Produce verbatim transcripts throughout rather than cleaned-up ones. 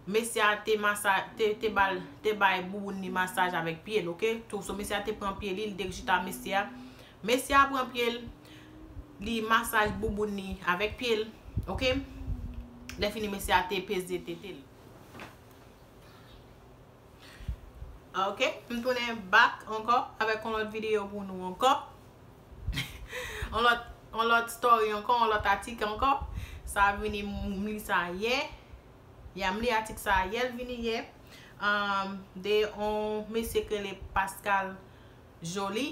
Mesye a te masaj, te, te bal, te bay bouboun li masaj avèk pye l, oke? Tou, so mesye a te pran pye li, li te chita mesye a. Mesye a pran pye l, li masaj bouboun li avèk pye l, oke? Lè fini, mesye a te peze tete l. Ok, m tounen back ankò avèk yon lòt videyo pou nou ankò. Yon lòt, yon lòt story ankò, yon lòt atik ankò. Sa vini, m li sa yè. Ya, m li atik sa yè, l vini yè. Um, de yon mesye ki rele Pascal Joly,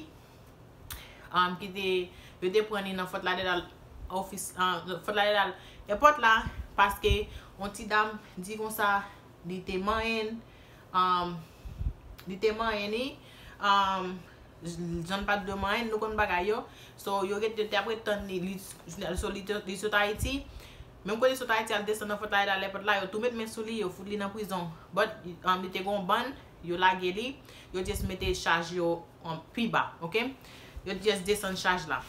um, ki te, yo te pran li nan Fort Lauderdale ofis, uh, Fort Lauderdale airport la, paske yon ti dam di konsa li te manyen, um, li te manyen li, um, jan l pa t dwe manyen, nou konn bagay yo. So, yo ret, yo te ap ret tann li, li, so, li, te- li sot Ayiti. Menm kote sot Ayiti al desann nan Fort Lauderdale airport la, yo tou met men sou li, yo fout li nan prizon. But, um, li te gon bann, yo lage li, yo just mete chaj yo an pi ba, ok? Yo just desann chaj la.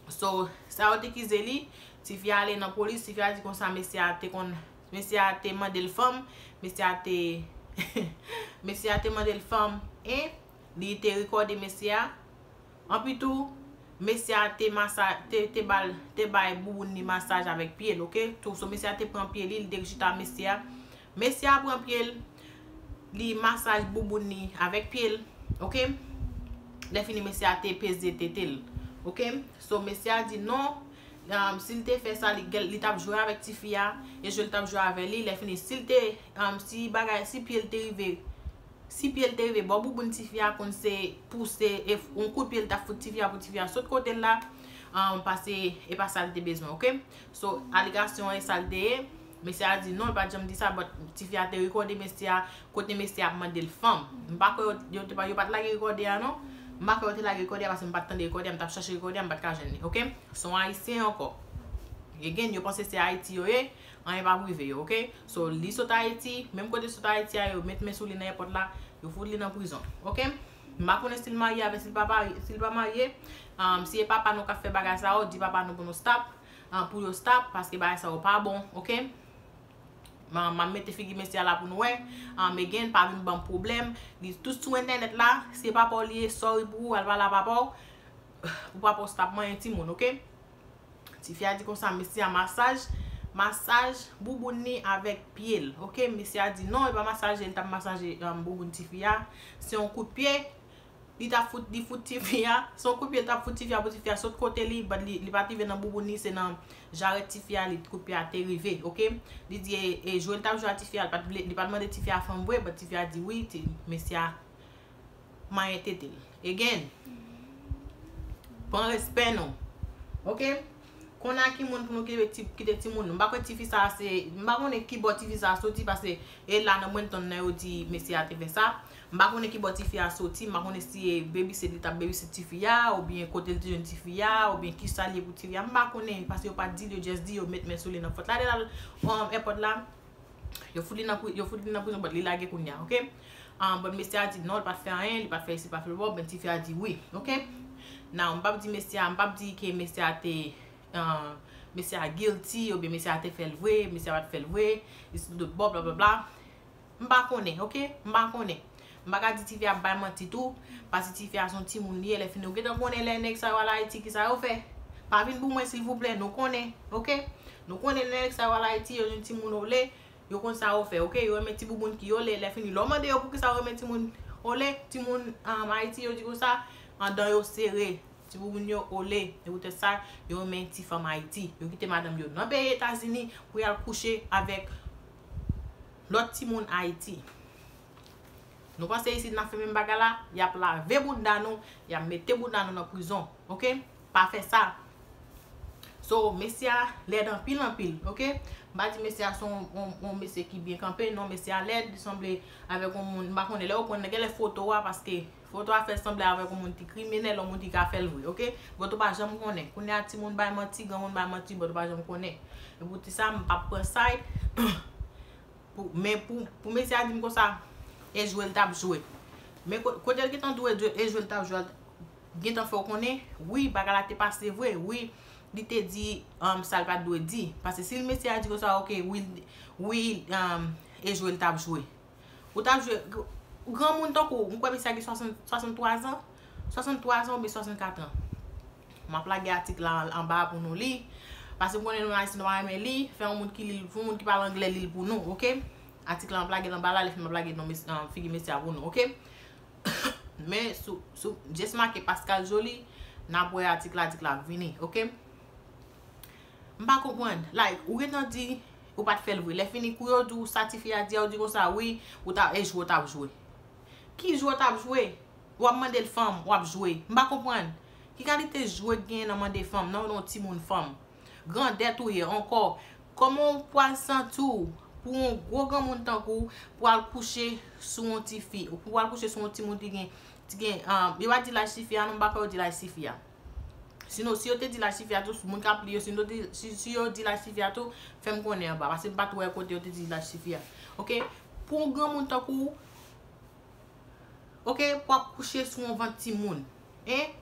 So, sa yo te kize li, tifi a ale nan polis, tifi a di konsa mesye a te konn, mesye a te mande l fanm, mesye a te, mesye a te mande l fanm, e li te rekòde mesye a. Anpi tou, mesye a te masa, te, te bal, te bay bouboun li masaj avèk pye l, ok? Tou, so mesye a te pran pye li, li te chita mesye a. Mesye a pran pye l, li masaj bouboun li avèk pye l, ok? Lè fini, mesye a te peze tete l, ok? So, mesye a di non, um, si l te fè sa, li, li t ap jwe avèk tifi a, e jwe l t ap jwe avè li. Lè fini, si l te, um, si bagay, si pye l te rive, si pye l te rive bò bouboun tifi a, konn se pouse, e f- yon kout pye l t ap fout tifi a pou tifi a sot kote l la, um, pase e pa sa l te bezwen, ok? So, alegasyon an e sa l te ye. Mesye a di non, l pa t janm di sa, but tifi a te rekòde mesye a, kote mesye a ap mande l fanm. M pa kwè yo, yo, te pa, yo pa t lage rekòde a non. M pa kwè yo te lage rekòde a, paske m pa t tande rekòde a, m t ap chache rekòde a, m pa t ka jwenn li, ok? Se yon ayisyen ankò. Again, yo panse se Ayiti yo ye, anyen p ap rive yo, ok? So, li sot Ayiti, menm kote sot Ayiti a, yo met men sou li nan èpòt la, yo fout li nan prizon, ok? M pa konnen si l marye avè, si l pa marye, si l pa marye, um, si e papa nou k ap fè bagay sa yo, di papa nou pou nou stop, um, pou yo stop, paske bagay sa yo pa bon, ok? M, m ap mete figi mesye a la pou nou wè. Um, again, pa vin ban m pwoblèm. Li tout sou entènèt la, se papa w li ye, sorry pou ou, al pale a papa w, pou papa w stop manyen timoun, ok? Tifi a di konsa, mesye a masaj, masaj bouboun li avèk pye l, ok? Mesye a di non, e pa masaje, li t ap masaje, um, bouboun tifi a. Se yon kout pye, li t ap fout, li fout tifi a. Se yon kout pye li t ap fout tifi a pou tifi a sot kote li, but li, li pa t rive nan bouboun li, se nan jarèt tifi a, li kout pye a te rive, ok? Li di, e, e jwe l t ap jwe a tifi a, li pa t vle, li pa t mande tifi a fanm vre, but tifi a di wi, ti, mesye a manyen tete l. Again, pran respè nou. Ok? Konnen a ki moun pou nou kite ti, kite timoun nou. M pa kwè tifi sa a se, m pa konnen ki bò tifi sa a soti, paske e la nan Brenton nan yo di mesye a te fè sa. M pa konnen ki bò tifi a soti, m pa konnen si e babysit li t ap babysit tifi a, oubyen kote l te jwenn tifi a, oubyen kisa l ye pou tifi a. M pa konnen, paske yo pa t di l, yo just di yo met men sou li nan Fort Lauderdale, um, airport la. Yo fout li nan pri-, yo fout li nan prizon, but li lage kounye a, ok? Um, but mesye a di non, li pa t fè anyen, li pa t fè isi, li pa t fè laba, but tifi a di wi, ok? Now, m p ap di mesye a, m p ap di ke mesye a te, uh, mesye a guilty, oubyen mesye a te fè l vre, mesye a pa t fè l vre, isi tout bò, bla, bla, bla. M pa konnen, ok? M pa konnen. M pa ka di tifi a bay manti tou, paske tifi a se yon timoun li ye, lè fini ou gentan konnen lè nèg sa yo al Ayiti, kisa yo fè. Pa vin pou mwen, silvouplè, nou konnen, ok? Nou konnen lè nèg sa yo al Ayiti, yo jwenn timoun ole, yo konn sa yo fè, ok? Yo renmen ti bouboun ki ole, lè fini, lè w mande yo poukisa yo renmen timoun ole, timoun, um, Ayiti, yo di konsa, andan yo sere, ti bouboun yo ole, e poutèt sa, yo renmen ti fanm Ayiti. Yo kite madanm yo nan peyi Etazini pou y al kouche avèk lòt timoun Ayiti. Nou panse isit n ap fè menm bagay la, y ap lave bounda nou, y ap mete bounda nou nan prizon, ok? Pa fè sa. So, mesye a lèd anpil, anpil, ok? M pa di mesye a se yon, yon, yon mesye ki byen kanpe, non, mesye a lèd, li sanble avèk yon moun, m pa konnen lè yo pran, genlè foto a, paske foto a fè l sanble avèk yon moun ki kriminèl, yon moun ki ka fè l vre, ok? But ou pa janm konnen. Kounye a timoun bay manti, granmoun bay manti, but ou pa janm konnen. E pou ti sa, m p ap pran side. Pou, men pou, pou mesye a di m konsa, e jwe l t ap jwe. Men ko-, kote l gentan dwe dwe, e jwe l t ap jwe, gentan fè w konnen, wi, bagay la te pase vre, wi, li te di, um, sa l pa t dwe di. Paske si mesye a di konsa, ok, wi, wi, um, E jwe l t ap jwe. Ou t ap jwe. Granmoun tankou ou, m kwè mesye a gen swasant, swasanntwa zan, swasanntwa zan oubyen swasannkat an. M ap lage atik la anba a pou nou li. Paske m konnen nou Ayisyen nou pa renmen li. Fè yon moun ki li l, yon moun ki pale anglè li l pou nou, oke? Atik la m ap lage l anba la, lè fini m ap lage non mes- ah, figi mesye a pou nou, oke? Men sou, sou, just make Pascal Joly, n ap wè atik la, atik la ap vini, oke? M pa konprann. Like, ou gentan di ou pa t fè l vre. Lè fini, kou yo di w sa tifi a di a, ou di konsa, wi, ou ta, e jwe w t ap jwe. Ki jwe w t ap jwe? W ap mande l fanm, w ap jwe. M pa konprann. Ki kalite jwe k genyen nan mande fanm, nan yon timoun fanm? Grandèt ou ye ankò. Kòman w pral santi w pou yon gwo granmoun tankou w pral kouche sou yon tifi, ou pou w pral kouche sou yon timoun ki gen, ki gen, ah, yo pa di laj tifi a, non, m pa kwè yo di laj tifi a. Sinon, si yo te di laj tifi a tou, moun k ap li yo, si yo te, si, si yo di laj tifi a tou, fè m konnen anba, paske m pa t wè kote yo te di laj tifi a. Oke? Pou yon granmoun tankou w, oke, pou w ap kouche sou yon vant timoun. Hein?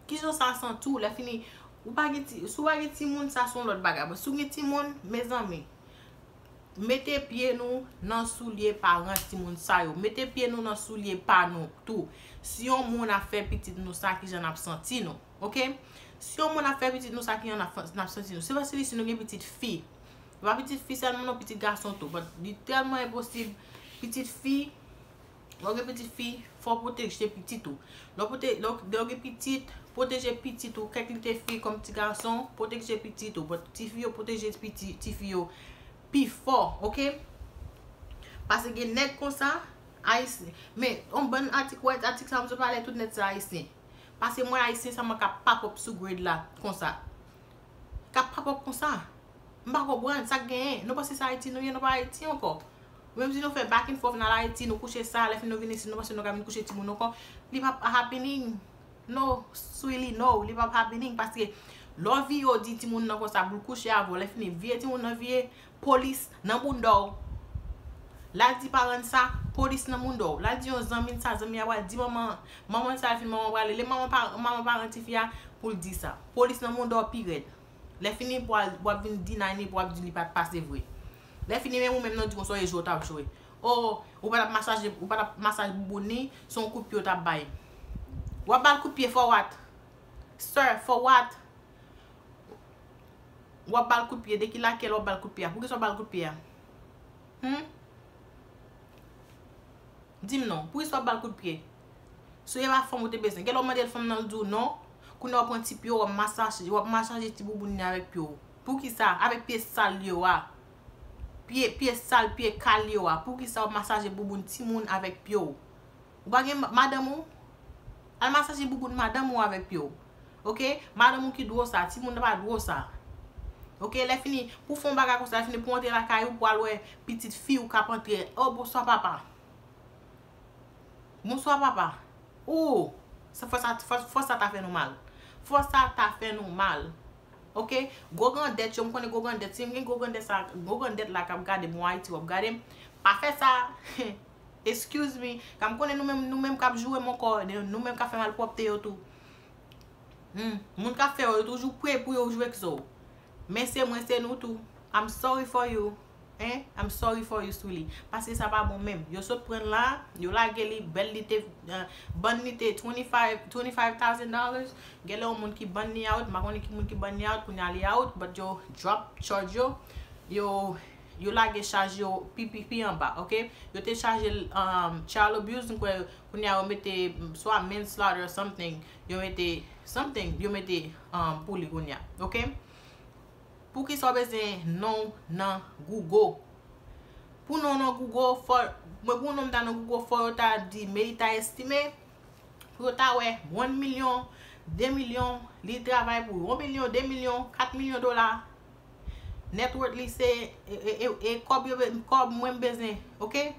Kijan sa santi w? Lè fini, ou pa gen ti, si w pa gen timoun, sa se yon lòt bagay. Bon, si w gen timoun, mezanmi, mete pye nou nan soulye paran timoun sa yo. Mete pye nou nan soulye pa nou tou. Si yon moun ap fè pitit nou sa, kijan n ap santi nou? Oke? Si yon moun ap fè pitit nou sa, kijan n ap, n ap santi nou? Se pa sèlman si nou gen pitit fi. E pa pitit fi sèlman non, pitit gason tou. But li tèlman enposib, pitit fi, lè w gen pitit fi, fò w pwoteje pitit ou. Lè w pwote-, lè w, lè w gen pitit, pwoteje pitit ou, kèk li te fi kòm ti gason, pwoteje pitit ou. But tifi yo pwoteje pitit, tifi yo pi fò, oke? Paske gen nèg konsa, Ayisyen. Men, yon bann atik, wè, atik sa m sot pale, tout nèt se Ayisyen. Paske m wè Ayisyen sèlman k ap pop up sou grid la, konsa. K ap pop up konsa. M pa konprann sa k genyen. Nou panse se Ayiti nou ye, nou pa Ayiti ankò. Menm si nou fè back and forth nan Ayiti, nou kouche sa, lè fini nou vin isit, nou panse nou ka vin kouche timoun nou ankò. Li p ap happening. No, Swili, no, li p ap happening, paske lè w vire w di timoun nan konsa pou l kouche avè w, lè fini vire timoun nan vire, polis nan bounda w. L al di paran sa, polis nan bounda w. L al di yon zanmi l sa, zanmi a pral di manman, manman l sa, lè fini manman pral rele manman pa-, manman paran tifi a pou l di sa. Polis nan bounda w pi rèd. Lè fini pou al, w ap vin deny li, pou w ap di li pa t pase vre. Lè fini menm ou menm nan di konsa, e jwe w t ap jwe. O, ou pa t ap masaje, ou pa t ap masaj bouboun li, se yon kout pye w t ap bay. W ap ba l kout pye for what? Sir, for what? W ap ba l kout pye, de ki lakèl w ap ba l kout pye a? Poukisa w ba l kout pye a? Hmm? Di m non, poukisa w ap ba l kout pye? Si w pa fanm ou te bezwen. Gen lè w mande l fanm nan, l di w non. Kounye a w pran ti pye w, w ap masaje, w ap masaje ti bouboun li avèk pye w. Poukisa? Avèk pye sal yo a. Pye, pye sal, pye kal yo a. Poukisa w ap masaje bouboun timoun avèk pye w? Ou pa gen ma-, madanm ou? Al masaje bouboun madanm ou avèk pye w. Oke? Madanm ou ki dwe w sa, timoun nan pa dwe w sa. Oke? Lè fini, pou fè yon bagay konsa, lè fini pou antre lakay ou, pou al wè pitit fi w k ap antre. Oh, bonswa papa. Bonswa papa. Oh, sa fò sa, fò, fò sa ta fè nou mal. Fò sa ta fè nou mal. Oke? Gwo grandèt yo, m konnen gwo grandèt. Si m gen gwo grandèt sa, gwo grandèt la k ap gade m, ou Ayiti w ap gade m. Pa fè sa. Excuse me. Kan m konnen nou menm, nou menm k ap joure m ankò, nou menm k ap fè malpwòpte yo tou. Hmm, moun k ap fè yo, yo toujou pre pou yo jwe k zo. Men se mwen, se nou tou. I'm sorry for you. Hein? I'm sorry for you, Swili. Paske sa pa bon menm. Yo sot pran l la, yo lage li, bèl li te, eh, bann li te twenty-five, twenty-five thousand dollars. Gen lè yon moun ki ban li out, m pa konnen ki moun ki ban li out, kounye a li out, but yo drop charge yo, yo, yo lage chaj yo pi, pi, pi anba, oke? Yo te chaje l, um, child abuse, m kwè, kounye a yo mete, mm, swa manslaughter or something, yo mete something, yo mete, um, pou li kounye a, oke? Poukisa w bezwen non w nan Google? Pou non w nan Google, fò, mwen pou non m ta nan Google, fò yo ta di Melita Estimé, pou yo ta wè yon milyon, de milyon, li travay pou yon milyon, de milyon, kat milyon dola. Net worth li se, e, e, e, e kòb yo be-, kòb mwen m bezwen, oke?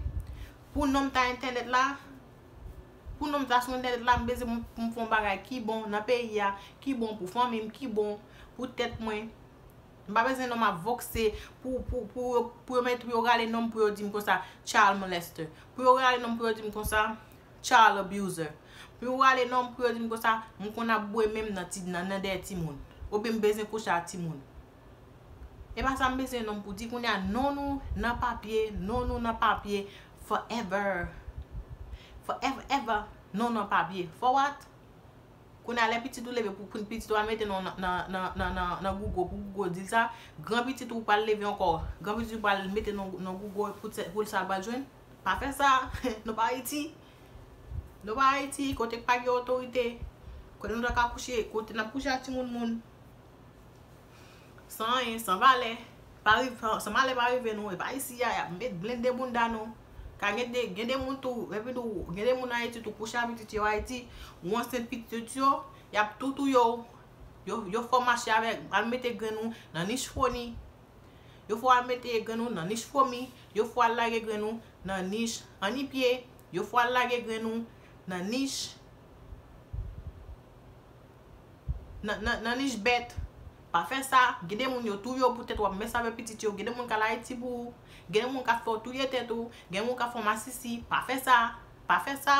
Pou non m ta entènèt la, pou non m ta sou entènèt la, m bezwen pou m, pou m fè yon bagay ki bon nan peyi a, ki bon pou fanmi m, ki bon pou tèt mwen. M pa bezwen non m ap vokse pou, pou, pou yo, pou yo met, pou yo rale non m pou yo di m konsa child molester. Pou yo rale non m pou yo di m konsa child abuser. Pou yo rale non m pou yo di m konsa m konn ap bwe menm nan ti, nan, nan dèyè timoun. Oubyen m bezwen kouche ak timoun. E pa sa m bezwen non pou di kounye a non nou nan papye, non nou nan papye forever. Forever, ever, non nan papye. For what? Kounye a lè pitit ou leve pou, pou pitit ou al mete non nan, nan, nan, nan, nan, nan Google, pou Google di l sa, gran pitit ou pral leve ankò, gran pitit ou pral mete non nan Google pou, pou l sa l pral jwenn. Pa fè sa. Nou pa Ayiti. Nou pa Ayiti, kote k pa gen otorite. Kote nou ta ka kouche, kote n ap kouche ak timoun moun. San anyen, san valè. Pa rive, san malè pa rive nou. E pa isi a, y ap met blende bounda nou. Ka gen de, gen de moun tou, epi tou, gen de moun Ayiti tou kouche ak pitit yo Ayiti. Ou ansent pitit yo, y ap tou touye w. Yo, yo fè w mache avèk, al mete grenn ou nan nich fwoni. Yo fè w al mete grenn ou nan nich fwomi. Yo fè w al lage grenn ou nan nich annipye. Yo fè w al lage grenn ou nan nich nan, nan, nan nich bèt. Pa fè sa. Gen de moun yo touye w poutèt w ap mès avèk pitit yo. Gen de moun k al Ayiti pou ou. Gen de moun k ap fè w touye tèt ou. Gen de moun k ap fè w masisi. Pa fè sa. Pa fè sa.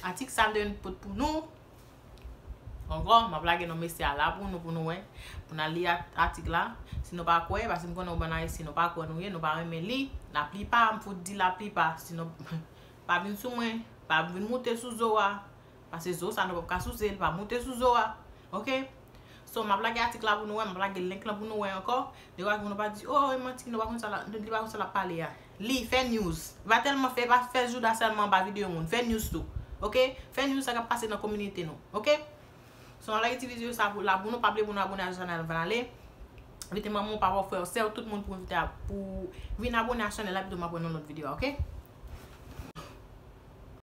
Atik sa m te vin pote pou nou. Ankò, m ap lage non mesye a la pou nou, pou nou wè. Pou n al li at-, atik la. Si nou pa kwè, paske m konnen ou bann Ayisyen, nou pa kwè nou ye, nou pa renmen li. Laplipa, m fout di laplipa. Si nou pa vin sou mwen, pa vin moute sou zo a. Paske zo sa nou p ap ka souse l, pa moute sou zo a. Oke? So, m ap lage atik la pou nou wè, m ap lage link lan pou nou wè ankò. Dekwa pou nou pa di, "Oh, e manti, nou pa konn sa la, li pa konn sa l ap pale a." Li, fè news. Pa tèlman fè, pa fè jouda sèlman anba videyo moun. Fè news tou. Oke? Fè news sa k ap pase nan kominote nou. Oke? So, m ap lage ti videyo sa pou, la pou nou, pa bliye pou nou abone a chanèl Van Ale. Envite manman w, papa w, frè w, sè w, tout moun pou envite a, pou vin abone a chanèl la, epi tou m ap wè nan lòt videyo a, oke?